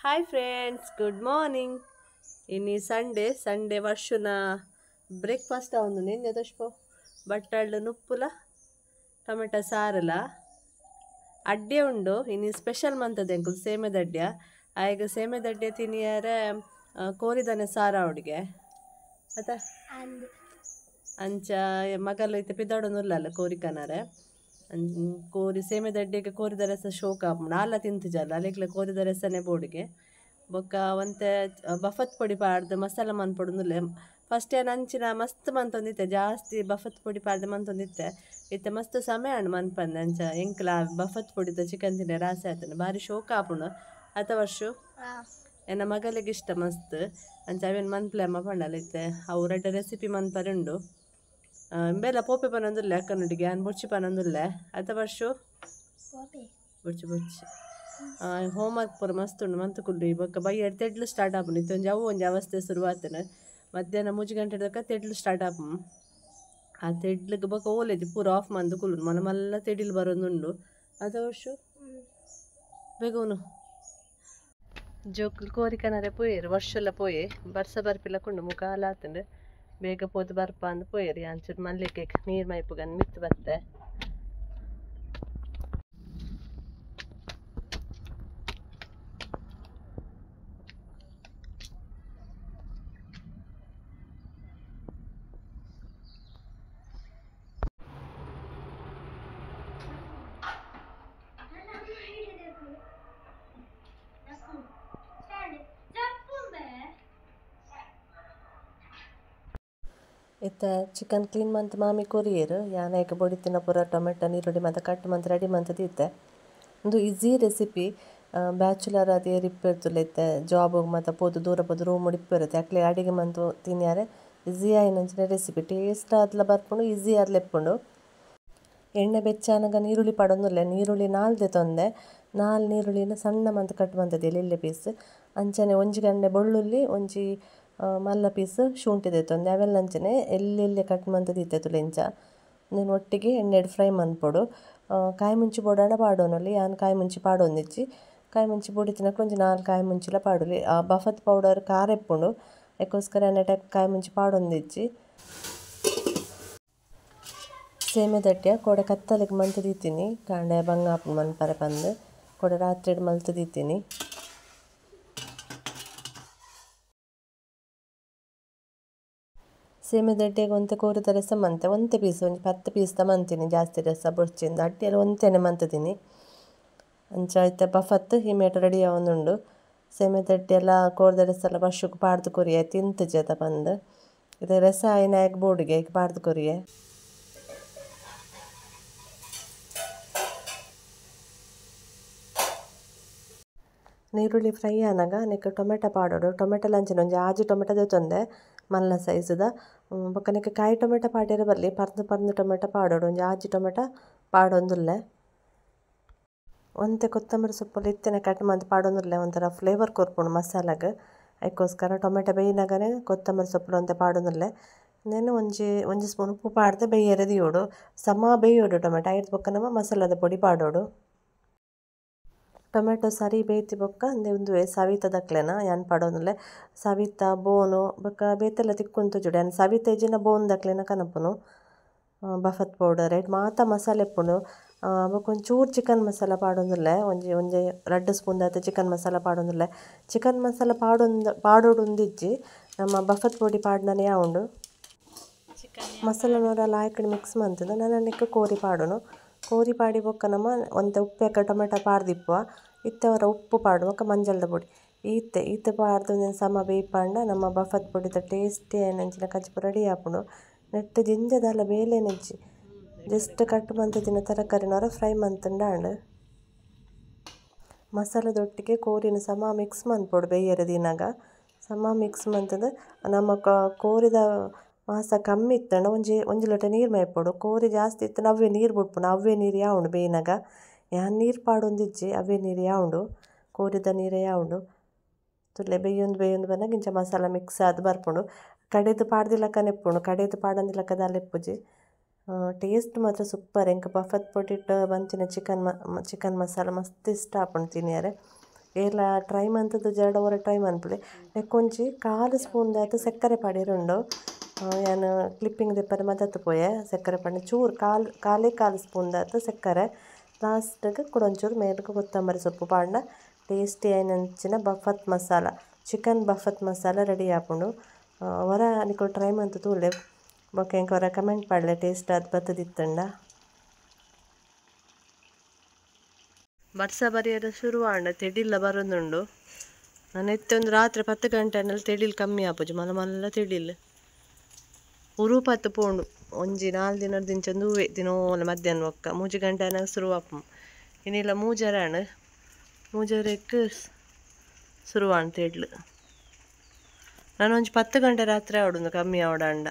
Hi friends, good morning. ಇನಿ Sunday, Sunday ವರ್ಷನ breakfast ಆವೊಂದು ನೆಂಜ ದೋಷ್ಪೋ ಬಟ್ಟಳ್ಳು ನುಪ್ಪುಲ ಟೊಮೆಟೊ ಸಾರಲ ಅಡ್ಡೆ ಉಂಡು. ಇನಿ ಸ್ಪೆಷಲ್ ಮಂತದೆ ಅಂಕುಲು ಸೇಮೆದಡ್ಯ. ಆಯ್ಗ ಸೇಮೆದಡ್ಡೆ ತಿನಿಯರೆ ಕೋರಿದಾನೆ ಸಾರ ಅವಡಿಗೆ ಅತ ಅಂಚ ಮಗಲು ಇತ್ತೆ ಪಿದಾಡೊಂದುಲ್ಲಲ್ಲ ಕೋರಿಕನಾರೆ. ಕೋರಿ ಸೇಮೆದಡ್ಡೆಗೆ ಕೋರಿದ ರಸ ಶೋಕ ಆಪುಂಡು ಆಲ ತಿಂತುಜಲ್ಲ ಅಲೆಗ್ಲ ಕೋರಿದ ರಸನೆ ಬೋಡಿಗೆ. ಬೊಕ್ಕ ಒಂತೆ ಬಫತ್ ಪೊಡಿ ಪಾಡ್ದು ಮಸಾಲ ಮನ್ಪೊಡುಂದುಲ್ಲೆ. ಫಸ್ಟ್ ಏನ್ ಅಂಚಿನ ಮಸ್ತ್ ಮಂತೊಂದಿತ್ತೆ, ಜಾಸ್ತಿ ಬಫತ್ ಪೊಡಿ ಪಾಡ್ದು ಮಂತೊಂದಿತ್ತೆ. ಇತ್ತೆ ಮಸ್ತ್ ಸಮಯ ಆಂಡ್ ಮನ್ಪಂದೆ. ಅಂಚ ಎಂಕ್ಲ ಬಫತ್ ಪೊಡಿದ ಚಿಕನ್ ತಿನ್ಯರೆ ಆಸೆ ಆತುಂಡು, ಬಾರಿ ಶೋಕ ಆಪುಂಡು. ಅತ ವರ್ಷ ಎನ್ನ ಮಗಲಿಗೆ ಇಷ್ಟ ಮಸ್ತ್. ಅಂಚ ಅವೇನು ಮನ್ಪ್ಲೆ ಅಮ್ಮ ಪಂಡಲ ಇತ್ತೆ ಅವು ರಡ್ಡ ರೆಸಿಪಿ ಮನ್ಪರೆ ಉಂಡು. ಇಂಬೆಲ್ಲ ಪೋಪೆ ಪನೊಂದುಲ್ಲೆ ಅಕ್ಕನೊಟ್ಟಿಗೆ, ಯಾನ್ ಬೊರ್ಚಿ ಪನೊಂದುಲ್ಲೆ. ಅತ ವರ್ಷ ಬೊರ್ಚಿ ಬೊರ್ಚಿ ಹೋಮ್ವರ್ಕ್ ಪೂರ ಮಸ್ತ್ ಉಂಡು ಮಂತ್ ಕುಲ್ಲು. ಬೊಕ್ಕ ಬಯ್ಯಡ್ ತೆಡ್ಲು ಸ್ಟಾರ್ಟ್ ಆಪುಂಡು. ಇತ್ತೆ ಒಂಜಿ ಅವು ಒಂಜಿ ಅವಸ್ಥೆ ಶುರುವಾತನ. ಮಧ್ಯಾಹ್ನ 3 ಗಂಟೆ ದೊಕ್ಕ ತೆಡ್ಲು ಸ್ಟಾರ್ಟ್ ಆಪುಂಡು. ಆ ತೆಡ್ಲಿಗೆ ಬೊಕ್ಕ ಓಲೇಜಿ ಪೂರ ಆಫ್ ಮಂದು ಕುಲ್ಲು ಮಲ್ಲ ಮಲ್ಲ ತೆಡಿಲು ಬರೋದುಂಡು. ಅತ ವರ್ಷ ಬೇಗವನು ಜೋಕುಲು ಕೋರಿ ಕನರೆ ಪೋಯೆರು ವರ್ಷಲ ಪೋಯೆ ಬರ್ಸ ಬರ್ಪಿಲ್ಲ ಕೊಂಡು ಮುಖ ಆತಂಡು ಬೇಗ ಪೋದು ಬರ್ಪ ಅಂದ್ ಪೋಯೆರು. ಅಂಚೂರು ಮಲ್ಲಿಗೆ ನೀರು ಮೈಪುಗನ್ ಮಿತ್ತು ಬತ್ತೆ. ಇತ್ತ ಚಿಕನ್ ಕ್ಲೀನ್ ಮಂತ್ ಮಾಮಿ ಕೊರಿಯರು. ಯಾನ್ ಬೊಡಿ ತಿನ್ನ ಪೂರ ಟೊಮೆಟೊ ನೀರುಳ್ಳಿ ಮತ್ತು ಕಟ್ ಮಂತ್ ರೆಡಿ ಮಂತದ ಇತ್ತೆ. ಒಂದು ಈಸಿ ರೆಸಿಪಿ. ಬ್ಯಾಚುಲರ್ ಆದ್ ಏರ್ ಇಪ್ಪೆರ್ತುಲ್ಲ ಇತ್ತೆ ಜಾಬ್ ಮತ್ತು ಪೋದು ದೂರ ಪೋದು ರೂಮ್ ಇಪ್ಪೆರುತ್ತೆ ಅಕ್ಲೆ ಅಡಿಗೆ ಮಂತು ತಿನ್ಯಾರೆ ಈಸಿ ಆಯಿನಂಚಿನ ರೆಸಿಪಿ. ಟೇಸ್ಟ್ ಆದ್ಲ ಬರ್ಪುಂಡು, ಈಸಿ ಆದ್ಲ ಇಪ್ಪುಂಡು. ಎಣ್ಣೆ ಬೆಚ್ಚಾನಗ ನೀರುಳ್ಳಿ ಪಾಡೊಂದುಲ್ಲೆ. ನೀರುಳ್ಳಿ 4 ದೆತೊಂದೆ. 4 ನೀರುಳ್ಳಿನ ಸಣ್ಣ ಮಂತ್ ಕಟ್ ಮಂತದ ಎಲ್ಯ ಪೀಸ್. ಅಂಚನೆ 1 ಗಂಟೆ ಬೆಳ್ಳುಳ್ಳಿ, ಒಂಜಿ ಮಲ್ಲ ಪೀಸ್ ಶುಂಠಿ ದೆತ್ತೊಂದೆ. ಅವೆಲ್ಲ ಅಂಚನೆ ಎಲ್ಲೆಲ್ಲೆ ಕಟ್ ಮಂತದ ಇತ್ತೆ ತುಲೆಂಚ. ಉಂದೆನ್ ಒಟ್ಟಿಗೆ ಎಣ್ಣೆಡ್ ಫ್ರೈ ಮನ್ಪೊಡು. ಕಾಯಿ ಮುಂಚಿ ಬೋಡಾಂಡ ಪಾಡೊನೊಲಿ. ಯಾನ್ ಕಾಯಿ ಮುಂಚಿ ಪಾಡೊಂದಿಜ್ಜಿ. ಕಾಯಿ ಮುಂಚಿ ಬೊಡಿ ತಿನ್ನಕ್ಕೆ ಒಂಜಿ 4 ಕಾಯಿ ಮುಂಚಿಲ ಪಾಡೊಲಿ. ಬಫತ್ ಪೌಡರ್ ಖಾರ ಇಪ್ಪುಂಡು, ಅದಕ್ಕೋಸ್ಕರ ಎಣ್ಣೆ ಕಾಯಿ ಮುಂಚಿ ಪಾಡೊಂದಿಜ್ಜಿ. ಸೇಮೆದಡ್ಯ ಕೋಡೆ ಕತ್ತಲಿಗೆ ಮಂತದಿತ್ತೀನಿ. ಕಾಂಡೆ ಬಂಗ ಆಪುಂಡು ಮನ್ಪರೆ ಪಂದ್ ಕೋಡೆ ರಾತ್ರಿಡ್ ಮಲ್ತದಿತ್ತೀನಿ. ಸೇಮೆದಡ್ಡೆಗೆ ಒಂತೆ ಕೋರಿದ ರಸ ಮಂತೆ ಒಂತೆ ಪೀಸ್ ಒಂಜಿ 10 ಪೀಸ್ ತ ಮಂತೀನಿ. ಜಾಸ್ತಿ ರಸ ಬೊರ್ಚಿಂದ ಅಡ್ಡಿಯಲ್ಲ ಒಂತೆನೆ ಮಂತದೀನಿ. ಅಂಚ ಇತ್ತೆ ಬಫತ್ ಹಿಮೇಟ ರೆಡಿ ಆವೊಂದುಂಡು. ಸೇಮೆದಡ್ಡೆ ಎಲ್ಲ ಕೋರಿದ ರಸ ಎಲ್ಲ ವರ್ಷಕ್ಕೆ ಪಾಡ್ದು ಕೊರಿಯೆ ತಿಂತುಜೆತ ಪಂದ್. ಇದು ರಸ ಆಯಿನಾಗ ಬೋಡಿಗೆ ಪಾಡ್ದು ಕೊರಿಯೆ. ನೀರುಳ್ಳಿ ಫ್ರೈ ಆನಗ ನೆಕ್ ಟೊಮೆಟೊ ಪಾಡೋಡು. ಟೊಮೆಟೊ ಲಂಚಿನ ಒಂಜಿ 6 ಟೊಮೆಟೊ ದೆತ್ತೊಂದೆ ಮಲ್ಲ ಸೈಜ್ದ. ಬೊಕ್ಕ ನೆಕ್ ಕಾಯಿ ಟೊಮೆಟೊ ಪಾಡ್ಯರೆ ಬರ್ಲಿ ಪರ್ಂದ್ ಪರ್ಂದ್ ಟೊಮೆಟೊ ಪಾಡೋಡು. ಒಂಜಿ 6 ಟೊಮೆಟೊ ಪಾಡೊಂದುಲ್ಲೆ. ಒಂತೆ ಕೊತ್ತಂಬರಿ ಸೊಪ್ಪುಲು ಇತ್ತೆನೆ ಕಟ್ ಮಂತ್ ಪಾಡೊಂದುಲ್ಲೆ. ಒಂಥರ ಫ್ಲೇವರ್ ಕೊರ್ಪುಂಡು ಮಸಾಲಾಗ್. ಅದಕ್ಕೋಸ್ಕರ ಟೊಮೆಟೊ ಬೇಯಿನಾಗನೆ ಕೊತ್ತಂಬರಿ ಸೊಪ್ಪುಲು ಒಂತೆ ಪಾಡೊಂದುಲ್ಲೆ. ನೆನ್ ಒಂಜಿ ಒಂಜಿ ಸ್ಪೂನ್ ಉಪ್ಪು ಪಾಡ್ದು ಬೇಯರೆ ದೀವೊಡು. ಸಮ ಬೇಯೋಡು ಟೊಮೆಟೊ. ಐರ್ದ್ ಬೊಕ್ಕ ನಮ ಮಸಾಲದ ಪೊಡಿ ಪಾಡೋಡು. ಟೊಮೆಟೊ ಸರಿ ಬೇಯ್ತಿ ಬೊಕ್ಕ ಅಂದೆ ಉಂದುವೆ ಸವಿತ ದಕ್ಲೆನ ಯಾನ್ ಪಾಡೊಂದುಲ್ಲೆ. ಸವಿತ ಬೋನು ಬೊಕ್ಕ ಬೇತೆಲ್ಲ ತಿಕ್ಕುಂಡು ತೋಜುಡು. ಯಾನ್ ಸವಿತ ಇಜ್ಜಿಂಡ ಬೋನ್ ದಕ್ಲೆನ ಕನಪುನು. ಬಫತ್ ಪೌಡರ್ ಐಟ್ ಮಾತ ಮಸಾಲೆ ಇಪ್ಪುಂಡು. ಬೊಕ್ಕ ಒಂಚೂರು ಚಿಕನ್ ಮಸಾಲ ಪಾಡೊಂದುಲ್ಲೆ. ಒಂಜಿ ಒಂಜಿ 2 ಸ್ಪೂನ್ ದಾತ್ ಚಿಕನ್ ಮಸಾಲ ಪಾಡೊಂದುಲ್ಲೆ. ಚಿಕನ್ ಮಸಾಲ ಪಾಡೊಡುಂದಿಜ್ಜಿ, ನಮ್ಮ ಬಫತ್ ಪೊಡಿ ಪಾಡ್ನನೆ ಆವುಂಡು. ಮಸಾಲ ನೂರ ಲಾಯ್ಕಡ್ ಮಿಕ್ಸ್ ಮಂತುದು ನನ ನೆಕ್ಕ್ ಕೋರಿ ಪಾಡೋನು. ಕೋರಿ ಪಾಡಿ ಬೊಕ್ಕ ನಮ ಒಂತೆ ಉಪ್ಪು ಟೊಮೆಟೊ ಪಾಡ್ದಿಪ್ಪುವ. ಇತ್ತೆ ಅವರ ಉಪ್ಪು ಪಾಡು ಬೊಕ್ಕ ಮಂಜಲ್ದ ಪೊಡಿ ಈತೆ ಈತೆ ಪಾಡ್ದು ಒಂಜಿ ಸಮ ಬೇಯ್ಪಾಂಡ ನಮ್ಮ ಬಫತ್ ಪೊಡಿದ ಟೇಸ್ಟಿ ಆಯಿನಂಚಿನ ಕಜಿಪು ರೆಡಿ ಆಪುಂಡು. ನೆಟ್ಟ್ ಜಿಂಜದಾಲ ಬೇಲೆನಿಜ್ಜಿ. ಜಸ್ಟ್ ಕಟ್ ಮಂತುದಿನ ತರಕಾರಿನವರ ಫ್ರೈ ಮಂತುಂಡ ಆಂಡ್. ಮಸಾಲದೊಟ್ಟಿಗೆ ಕೋರಿನ ಸಮ ಮಿಕ್ಸ್ ಮನ್ಪೊಡು ಬೇಯರೆ ದೀನಾಗ. ಸಮ ಮಿಕ್ಸ್ ಮಂತುದು ನಮ್ಮ ಕೋರಿದ ಮಾಸ ಕಮ್ಮಿ ಇತ್ತಂಡ ಒಂಜಿ ಒಂಜಿ ಲೋಟ ನೀರು ಮೈಪೊಡು. ಕೋರಿ ಜಾಸ್ತಿ ಇತ್ತಂಡ ಅವೇ ನೀರು ಬುಡ್ಪುಂಡು. ಅವೇ ನೀರು ಯಾವುಂಡು ಬೇಯಿನಾಗ. ಯಾನ್ ನೀರು ಪಾಡೊಂದಿಜ್ಜಿ, ಅವೇ ನೀರು ಯಾವುಂಡು, ಕೋರಿದ ನೀರೇ ಯಾವುಂಡು. ತುಲೆ ಬೇಯೊಂದು ಬೇಯೊಂದು ಬನ್ನಗ ಇಂಚ ಮಸಾಲ ಮಿಕ್ಸ್ ಆದ್ ಬರ್ಪುಂಡು. ಕಡೆದು ಪಾಡ್ದಿಲಕ್ಕನೆ ಇಪ್ಪುಂಡು, ಕಡೆದು ಪಾಡಂದಿಲಕ್ಕ ದಾಲ ಇಪ್ಪುಜಿ. ಟೇಸ್ಟ್ ಮಾತ್ರ ಸೂಪರ್. ಎಂಕ್ ಬಫತ್ ಪೊಡಿಟ್ ಮಂತಿನ ಚಿಕನ್ ಚಿಕನ್ ಮಸಾಲ ಮಸ್ತ್ ಇಷ್ಟ ಆಪುಂಡು ತಿನಿಯರೆ. ಏರ್ಲ ಟ್ರೈ ಮಂತುದು ಜರಡ ಒರ ಟ್ರೈ ಮನ್ಪುಲೆ. ನೆಕ್ಕೊಂಜಿ ಕಾಲು ಸ್ಪೂನ್ ದಾತ್ ಸಕ್ಕರೆ ಪಾಡ್ಯೆರುಂಡು. ಯಾನ್ ಕ್ಲಿಪ್ಪಿಂಗ್ ದೆಪ್ಪರೆ ಮದತ್ ಪೋಯೆ. ಸಕ್ಕರೆ ಪಾಡ್ನೆ ಚೂರು ಕಾಲ್ ಕಾಲೇ ಕಾಲು ಸ್ಪೂನ್ ದಾತ್ ಸಕ್ಕರೆ. ಲಾಸ್ಟ್ಗ್ ಕುಡೊಂಚೂರು ಮೇಲ್ಗ್ ಕೊತ್ತಂಬರಿ ಸೊಪ್ಪು ಪಾಡ್ಂಡ ಟೇಸ್ಟಿ ಆಯಿನಂಚಿನ ಬಫತ್ ಮಸಾಲ, ಚಿಕನ್ ಬಫತ್ ಮಸಾಲ ರೆಡಿ ಆಪುಂಡು. ಒರ ನಿಕುಲು ಟ್ರೈ ಮಂತ್ ತೂಲೆ. ಬೊಕ ಎಂಕ್ ಒರ ಕಮೆಂಟ್ ಪಾಡ್ಲೆ ಟೇಸ್ಟ್ ಆದ್ ಬತ್ತುದಿತ್ತುಂಡ. ಬರ್ಸ ಬರಿಯರೆ ಶುರು ಆಂಡ ತೆಡಿಲ್ಲ ಬರೊಂದುಂಡು. ನನ ಇತ್ತೆ ಒಂದು ರಾತ್ರಿ 10 ಗಂಟೆ ಆಂಡಲ ತೆಡಿಲ್ ಕಮ್ಮಿ ಆಪುಜಿ, ಮಲ್ಲ ಮಲ್ಲ ತೆಡಿಲ್. ಉರುಪತ್ತು ಪೋಂಡು ಒಂಜಿ 4 ದಿನದಿಂಚ ಒಂದುವೇ ದಿನೋಲ ಮಧ್ಯಾಹ್ನ ಬೊಕ್ಕ 3 ಗಂಟೆ ಆನಗ ಶುರು ಆಪುಂಡು. ಇನಿಲ ಮೂಜರೆ ಆಂಡ್, ಮೂಜರೆಕ್ ಶುರುವಾಂಡ್ ತೆಡ್ಲು. ನಾನು ಒಂಜಿ 10 ಗಂಟೆ ರಾತ್ರಿ ಆವಡುಂದು ಕಮ್ಮಿ ಆವಡಾಂಡ.